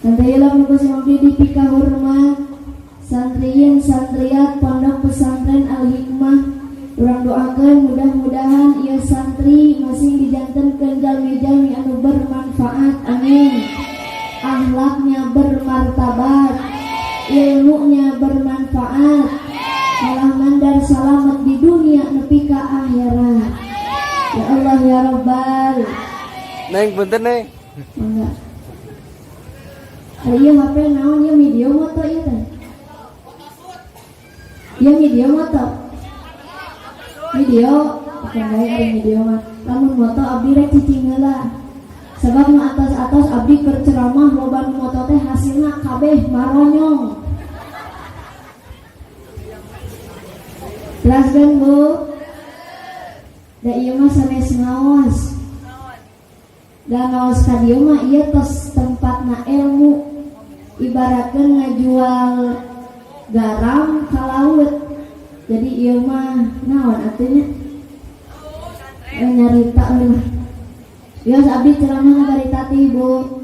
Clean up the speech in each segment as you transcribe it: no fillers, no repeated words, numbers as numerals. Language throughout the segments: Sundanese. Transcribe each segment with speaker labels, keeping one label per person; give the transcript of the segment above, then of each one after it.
Speaker 1: Santrilah nu ku abdi dipikahormat, santriyin santriat Pondok Pesantren Al Hikmah. Urang doakeun mudah-mudahan ieu santri masing dijantenkeun jalmi-jalmi anu bermanfaat. Amin. Akhlaknya bermartabat, ilmunya bermanfaat, malah mandar salamet di dunia nepi ka akhirat. Ya Allah ya Rabbal.
Speaker 2: Neng, punten, Neng.
Speaker 1: Mangga. Ari ieu HP naon ieu, video moto ieu teh? Ieu video moto. Video, oke bae ari video mah. Lamun moto abdi rek cicing heula. Sebab nu atos-atos abdi keur ceramah loba nu moto teh hasilna kabeh maronyong. Jelaskeun, Bu. Da ieu mah sanes ngaos. Da ngaos ka dieu mah ieu tos tempatna ilmu. Ibaratkeun ngajual garam ka laut. Jadi ieu mah naon atuh nya? Nyarita we lah. Yos abdi ceramah bari tati, Bu.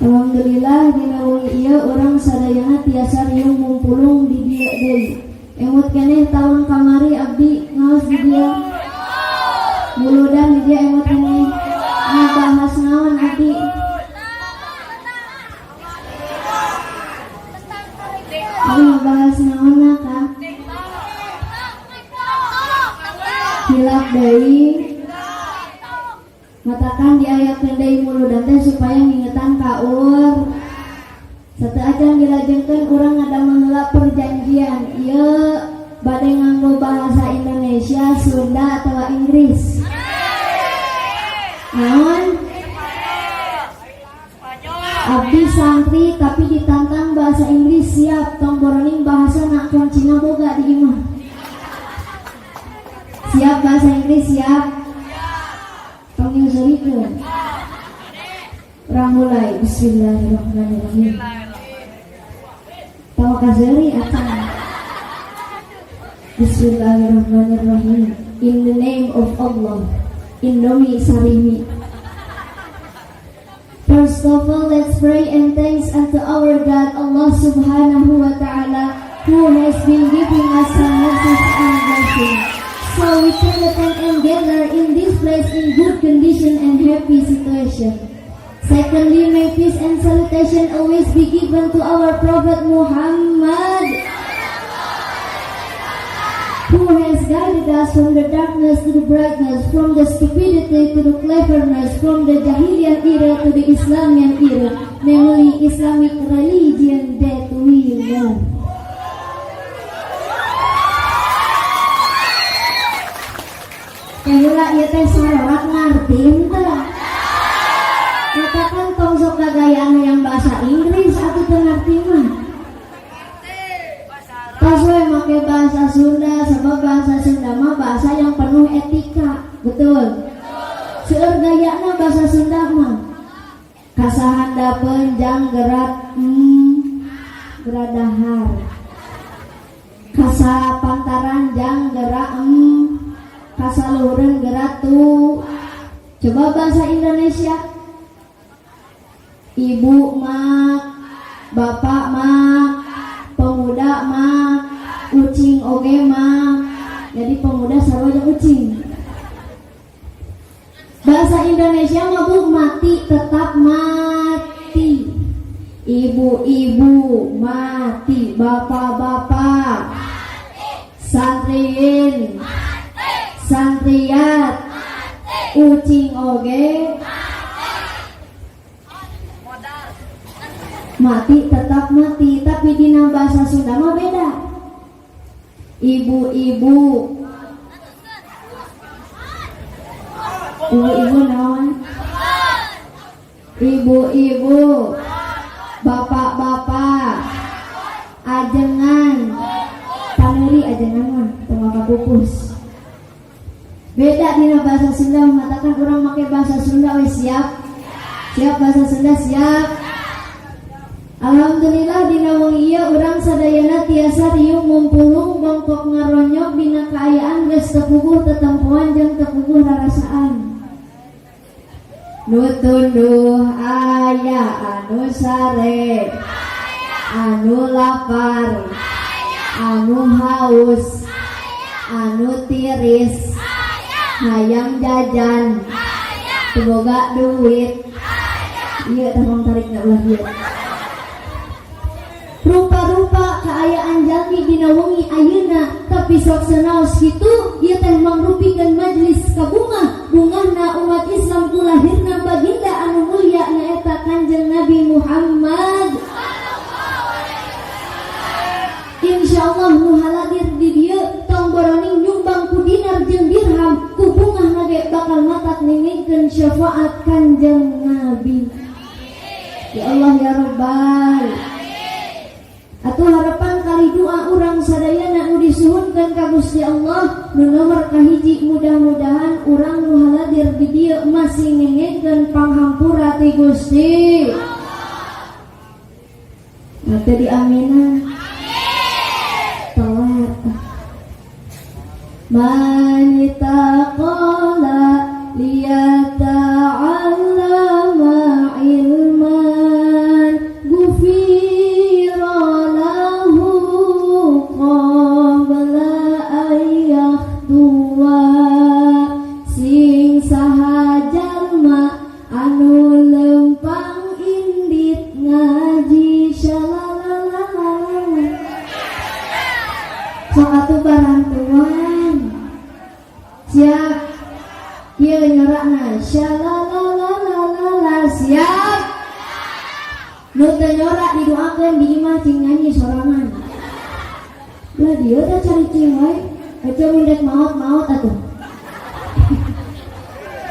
Speaker 1: Alhamdulillah dina wengi ieu urang sadayana tiasa riung mumpulung di dieu deui. Emut keneh tahun kamari abdi ngaos di dieu. Muludan di dieu emut keneh. Ngabahas naon abdi? Abdi ngabahas naon ka? Hilap deui. Matakan diayakeun deui muludan teh supaya ngingetan ka ur. Sateuacan dilajengkeun urang ngadamel heula perjanjian. Ieu bade nganggo bahasa Indonesia, Sunda atawa Inggris. Naon? Abdi santri tapi ditantang bahasa Inggris siap, tong boroning bahasa nak kuncina boga di imah. Siap bahasa Inggris siap. Tong nyusulikeun. Urang mulai bismillahirrahmanirrahim. Tong kaseuri acan. Bismillahirrahmanirrahim. In the name of Allah. Indomie Sarimi. First of all, let's pray and thanks unto our God, Allah Subhanahu wa Ta'ala, who has been giving us some mercies and blessings, so we can attend and gather in this place in good condition and happy situation. Secondly, may peace and salutation always be given to our Prophet Muhammad, who has guided us from the darkness to the brightness, from the stupidity to the cleverness, from the Jahiliyah era to the Islamian era, namely Islamic religion that we love. Kaheula ieu teh sarorat ngarti henteu? Katakan tong sok gagayaan yang bahasa Inggris atuh teu ngarti mah. Tos we make bahasa Sunda, sebab bahasa Sunda mah bahasa yang penuh etika, betul. Seueur gayana bahasa Sunda mah. Kasahandapeun jang gerat geradahar. Kasapantaran jang gerak kasaluhureun gerat tu. Coba bahasa Indonesia. Ibu mak, bapak mak, pemuda mak, ucing oge mak. Jadi pemuda sarua jeung ucing. Bahasa Indonesia mah Bu, mati tetap mati. Ibu-ibu mati, bapak-bapak santriin, santriat, ucing oge mati tetap mati. Tapi dina bahasa Sunda mah beda. Ibu-ibu, ibu-ibu naon? Ibu-ibu, bapak-bapak, ajengan, panuri ajengan mah teu pupus. Beda dina bahasa Sunda mengatakan orang make bahasa Sunda we siap. Siap bahasa Sunda siap. Alhamdulillah dina wengi ieu urang sadayana tiasa riung mumpulung bongkok ngaronyok dina kaayaan geus tepuguh tetempoan jeung tepuguh rarasaan. Nu tunduh aya, anu sare, anu lapar, anu haus, anu tiris, hayang jajan, teu boga duit. Iya, tolong tarik nggak ulah ieu. Rupa-rupa kaayaan jalmi dina wengi ayeuna, tapi sok sanaos kitu ieu teh mangrupikeun majlis kabungah bungahna umat Islam ku lahirna baginda anu mulia, nyaeta Kanjeng Nabi Muhammad. Insyaallah nu haladir di dieu tong boroning nyumbang ku dinar jeung dirham, ku bungah ge bakal matak ningingkeun syafaat Kanjeng Nabi. Ya Allah ya Rabbal. Atuh harapan kali doa urang sadayana nu disuhunkeun ka Gusti Allah nu nomor kahiji, mudah-mudahan urang nu haladir di dieu masih ngengengkeun panghampura ti Gusti. Nah, tadi amina telat. Man taqala liyata'allama ilman gufira lahu qabla an yakhduwa. Sing saha jalma anu lempang indit ngaji, shalalalalala. Sok atuh barantuan, siap. Kieu nyorakna, shalalalalala, siap. Nu teu nyorak didoakeun di imah cing nyanyi sorangan. Lah, dia teh cari wae. Aja mun dek maot-maot atuh.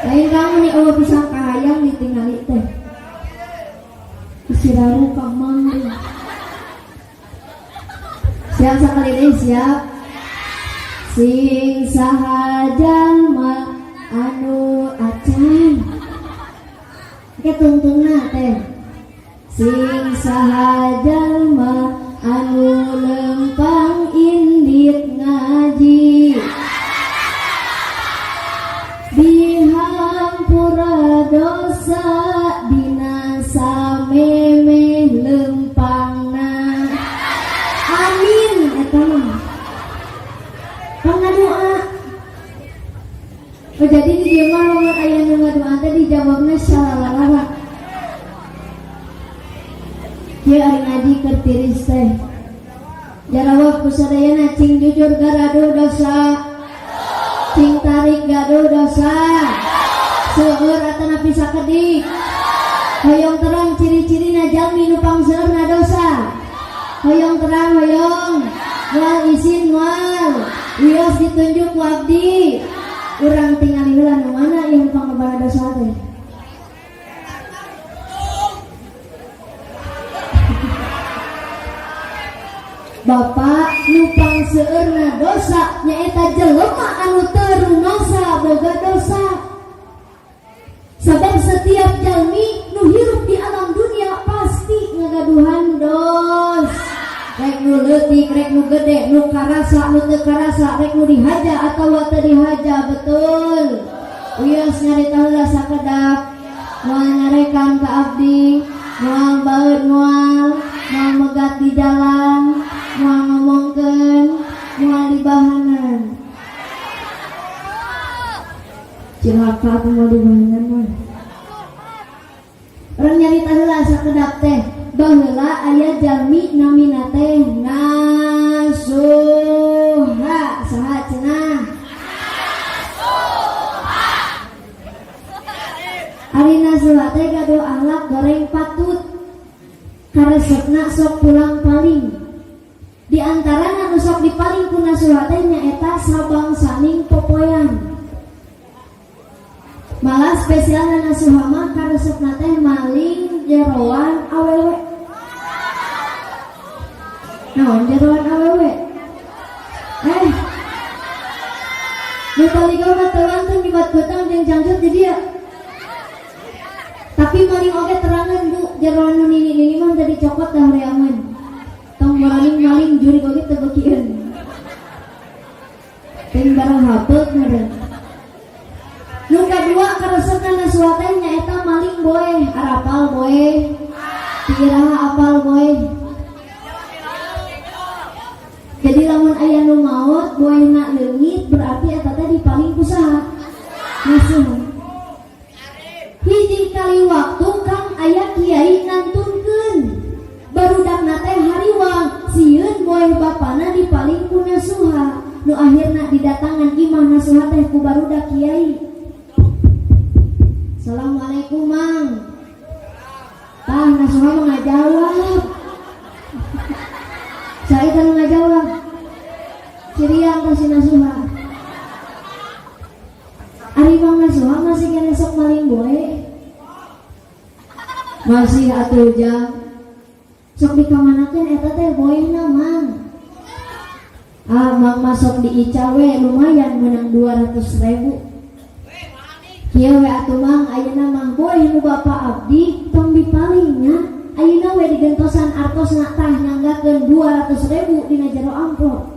Speaker 1: Lain kamu nih, eueuh pisang kahayang ditingali teh. Isiraru kamang. Siap, sakali deui, siap. Sing saha jalma anu acan. Ke tungtungna teh. Sing saha jalma anu lempang indit ngaji, dihampura dosa dina samemeh lempangna. Amin. Eta mah kan ngadoa. Oh, jadi di dieu mah lamun aya nu ngadoa teh dijawabna syalalala. Kieu ari ngaji keur tiris teh. Jarawab ku sadayana, cing jujur, garaduh dosa? Cing tarik, gaduh dosa? Seueur atanapi sakedik? Hoyong terang ciri-cirina jalmi nu pangseueurna dosa? Hoyong terang, hoyong? Moal isin, moal? Wios ditunjuk ku abdi. Urang tingali heula nu mana yang panglobana dosa teh. Bapak, nu pangseueurna dosa nyaeta jelema anu teu rumasa boga dosa. Sabab setiap jalmi nu hirup di alam dunia pasti ngagaduhan dos. Rek nu leutik, rek nu gede, nu karasa, nu teu karasa, rek nu dihaja atawa teu dihaja, betul. Wios nyarita heula sakedap, moal nyarekan ka abdi, moal baeud, moal, moal megat di jalan, moal ngomongkeun, moal dibahanan. Cilaka aku mau dibahanan mah. Urang nyarita heula sakedap teh. Baheula aya jalmi namina teh Nasuha. Saha cenah? Ari Nasuha teh gaduh akhlak goreng patut. Karesepna sok pulang paling. Di antarana nu sok dipaling ku Nasuha teh nyaeta sabangsaning popoyan. Malah spesialna Nasuha mah karesepna teh maling jeroan awewe. Naon jeroan awewe? Eh. Nu balik mah teu wantun nyebat beutang jeung cangcut di dieu. Tapi maling oge terangan, Bu, jeroan nu nini-nini mah teu dicokot dah horeaman. Tong maling maling jurig oge teu beukieun. Teuing barang hapeuk meureun. Nu kadua karesepan Nasuha teh nyaeta maling boeh. Arapal boeh? Ti iraha apal boeh? Jadi lamun aya nu maot boehna leungit, berarti eta teh dipaling ku saha? Nasuha. Hiji kali waktu, Kang, aya kiai ngantunkeun barudakna teh hariwang sieun boeh bapana dipaling ku Nasuha. Nu akhirna didatangan imah Nasuha teh ku barudak kiai. "Assalamualaikum, Mang." Tah, Nasuha mah ngajawab. Saya kan ngajawab. Cirian tah si Nasuha. "Ari Mang Nasuha masih keneh sok maling boeh?" "Masih atuh, Jang." "Sok dikamanakeun eta teh boehna, Mang?" "Ah, Mang mah sok diical we, lumayan menang 200 ribu." "Kieu we atuh, Mang, ayeuna mah boeh nu bapak abdi tong dipaling nya. Ayeuna we digentosan artosna." Tah, nyanggakeun 200 ribu dina jero amplop.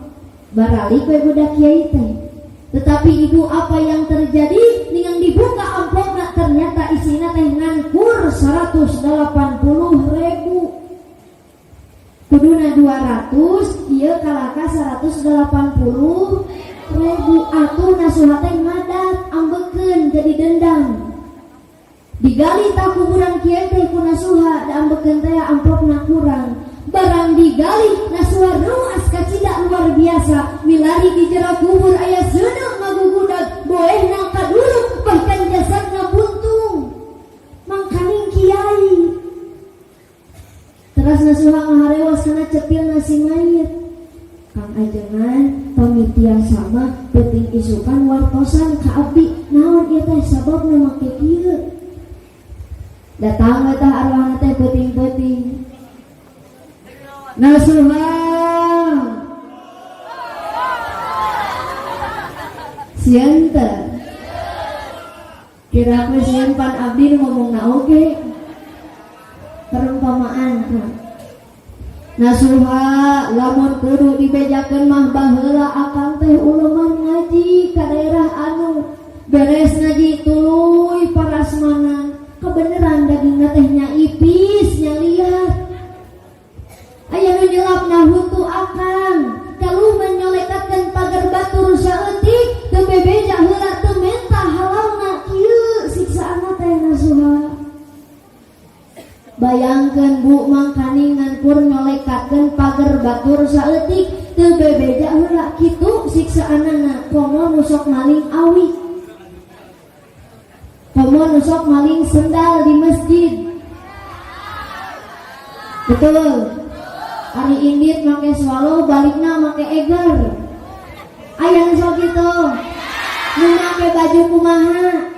Speaker 1: Baralik we budak kiai teh. Tetapi ibu, apa yang terjadi? Ningang dibuka amplopna, ternyata isina teh ngankur 180 ribu. Kuduna 200, ieu kalaka 180 ribu. Atuh Nasuha teh ngadat, ambekeun, jadi dendam. Digali tah kuburan kiai teh ku Nasuha, da ambekeun teh amplopna kurang. Barang digali, Nasuha ruas kacida luar biasa. Milari di jero kubur aya seuneu ngagugudag, boehna kaduruk, bahkan jasadna buntung. Mangkaning kiai. Teras Nasuha ngaharewas kana cepilna si mayit. "Kang Ajengan, pami tiasa mah peuting isukan wartosan ka abdi naon ieu teh sababna make kieu." Datang we tah arwahna teh peuting-peuting. "Nasuha, sieun teu?" Kira aku sieun, pan abdi nu ngomongna oge. Perumpamaan. "Nasuha, lamun kudu dibejakeun mah baheula akang teh uleman ngaji ka daerah anu, beres ngaji tuluy parasmanan. Kebeneran dagingna teh nya ipis nya liat. Aya nu nyelapna huntu akang. Kaluman nyolekatkeun pagar batur saeutik, teu bebeja heula, teu menta halalna. Kieu siksaanna teh, Nasuha." Bayangkeun, Bu, mangkaning ngankur nyolekatkeun pagar batur saeutik teu bebeja heula, kitu siksaanana. Komo nu sok maling awi, komo nu sok maling sendal di masjid. Betul? Ari indit make Swallow, balikna make Eiger. Aya nu sok kitu? Nu make baju kumaha?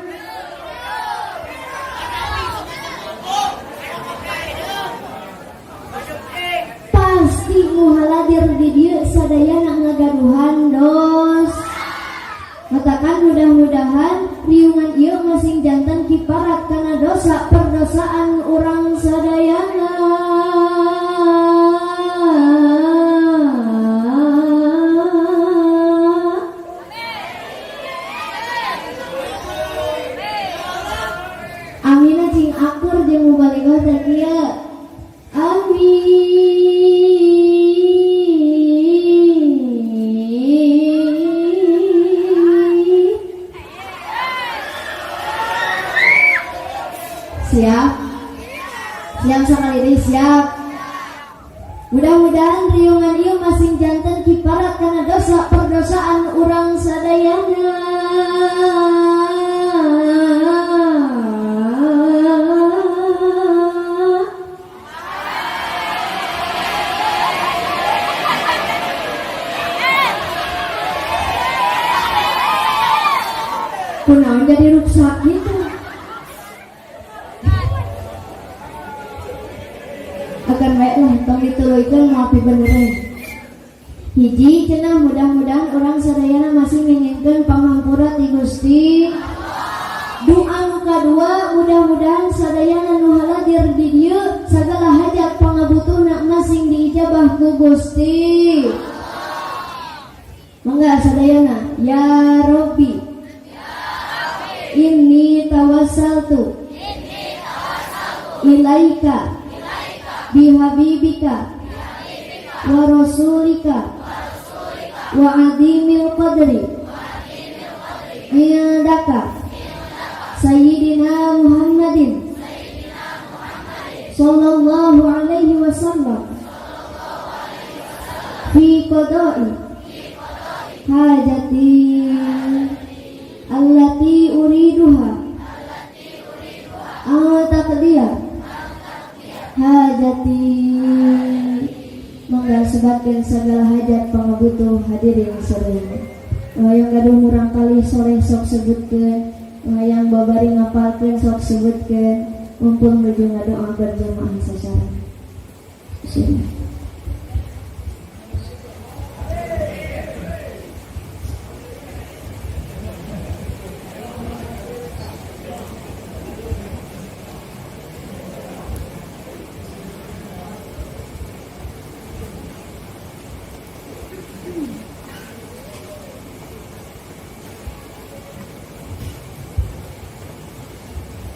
Speaker 1: Pasti nu haladir di dieu sadayana ngagaduhan dos. Katakan, mudah-mudahan riungan ieu masing janten kiparat kana dosa perdosaan urang sadayana. Amina cing akur jeung mubalighah teh kieu. Amin. Siap? Siap sekali deui, siap. Mudah-mudahan riungan ieu masing janten kiparat kana dosa perdosaan urang sadayana. Kunaon jadi ruksak gitu? Akan baiklah, tong dituluykeun, moal pibenereun. Hiji cenah, mudah-mudahan urang sadayana masih ngengingkeun panghampura ti Gusti. Doa nu kadua, mudah-mudahan sadayana nu haladir di dieu sagala hajat pangabutuhna masing diijabah ku Gusti. Mangga sadayana, ya Robbi. Ilaika bihabibika wa rasulika wa azimil qadri indaka sayyidina Muhammadin sallallahu alaihi wasallam fi qada'i hajati allati uriduha an taqdiya hajati. Mangga sebatkeun segala hajat pangabutuh hadirin sadaya. Hayang gaduh murang kali soleh, sok sebutkeun. Hayang babari ngapalkeun, sok sebutkeun. Mumpung nuju ngadoa berjamaah sasaran. Bismillah.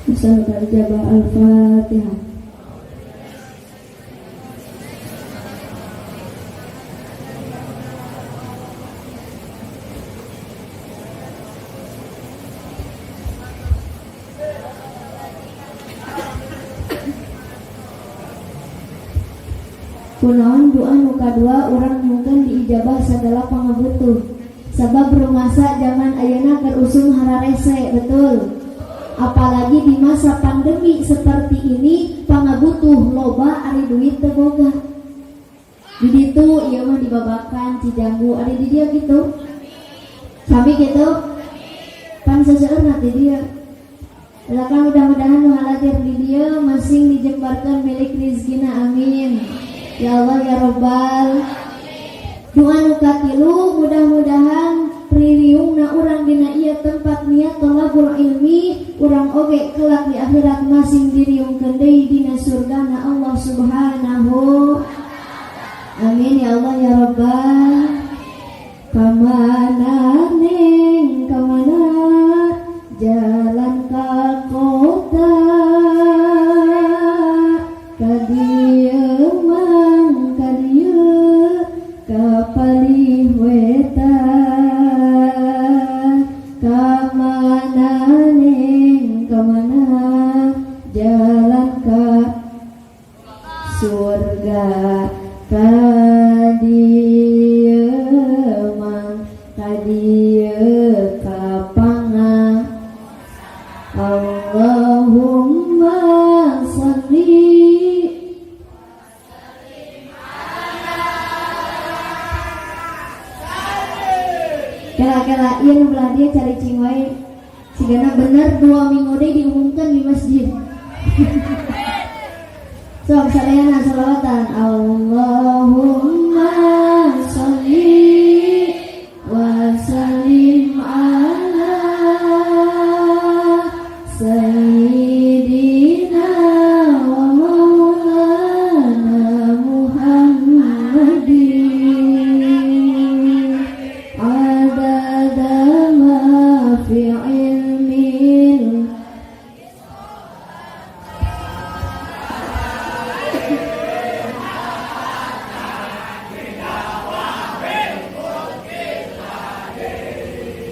Speaker 1: Nasallu ijabah. Al-Fatihah. Kunaon doa nu kadua urang mungkin diijabah segala pangabutuh? Sabab rumasa zaman ayeuna keur usum hararese, betul? Apalagi di masa pandemi seperti ini, pangabutuh loba ari duit teu boga. Di ditu ieu mah dibabakan Cijambu, ari di dieu gitu sami gitu pan, seseueurna ti dieu. Silakan, mudah-mudahan nu haladir di dieu masing dijembarkan milik rizkina, amin ya Allah ya Robbal. Doa nu katilu, mudah-mudahan pririungna urang dina ieu tempat niat tolabul ilmi, urang oge kelak di akhirat masing diriungkeun deui dina surgana Allah Subhanahu. Amin ya Allah ya Rabbal. Kamana neng, kamana jalan ka kota, ka dieu mang, ka dieu ka palih wetan. Kamana neng, kamana jalan ka surga, ka dieu mang, ka dieu ka panga. Allahumma salli. Kela-kela ieu nu belah dieu cari cing wae, sigana bener 2 minggu deui diumumkan di masjid. Sok sadayana salawatan. Allahumma salli wa sallim ala sayyidina wa maulana Muhammadin adada ma fi ilmin.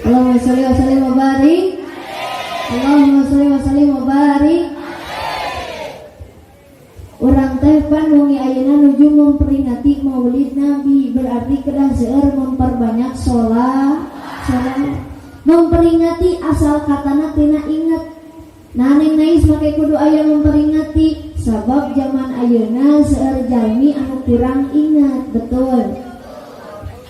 Speaker 1: Allahumma sholli wa sallim wa barik. Allahumma sholli wa sallim wa barik. Urang teh pan wengi ayeuna nuju memperingati Maulid Nabi, berarti kedah seueur memperbanyak sholat. Sholat memperingati asal katana tina inget. Nah, neng nais make kudu aya memperingati, sabab zaman ayeuna seueur jalmi anu kurang ingat, betul?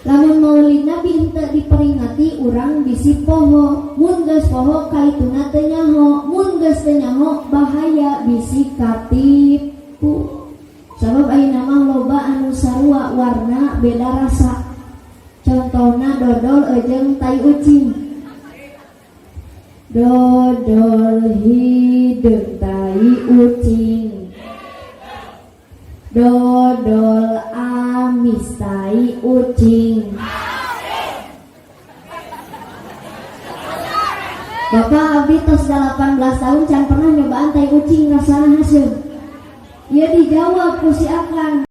Speaker 1: Lamun Maulid Nabi henteu diperingati, urang bisi poho. Mun geus poho, kaituna teu nyaho. Mun geus teu nyaho, bahaya, bisi katipu, sabab ayeuna mah loba anu sarua warna beda rasa. Contohna dodol jeung tai ucing. Dodol hideung, tai ucing. Dodol amis, tai ucing. Bapak, abdi tos 18 tahun can pernah nyobaan tai ucing, rasana haseum. Ya, dijawab ku si Akang.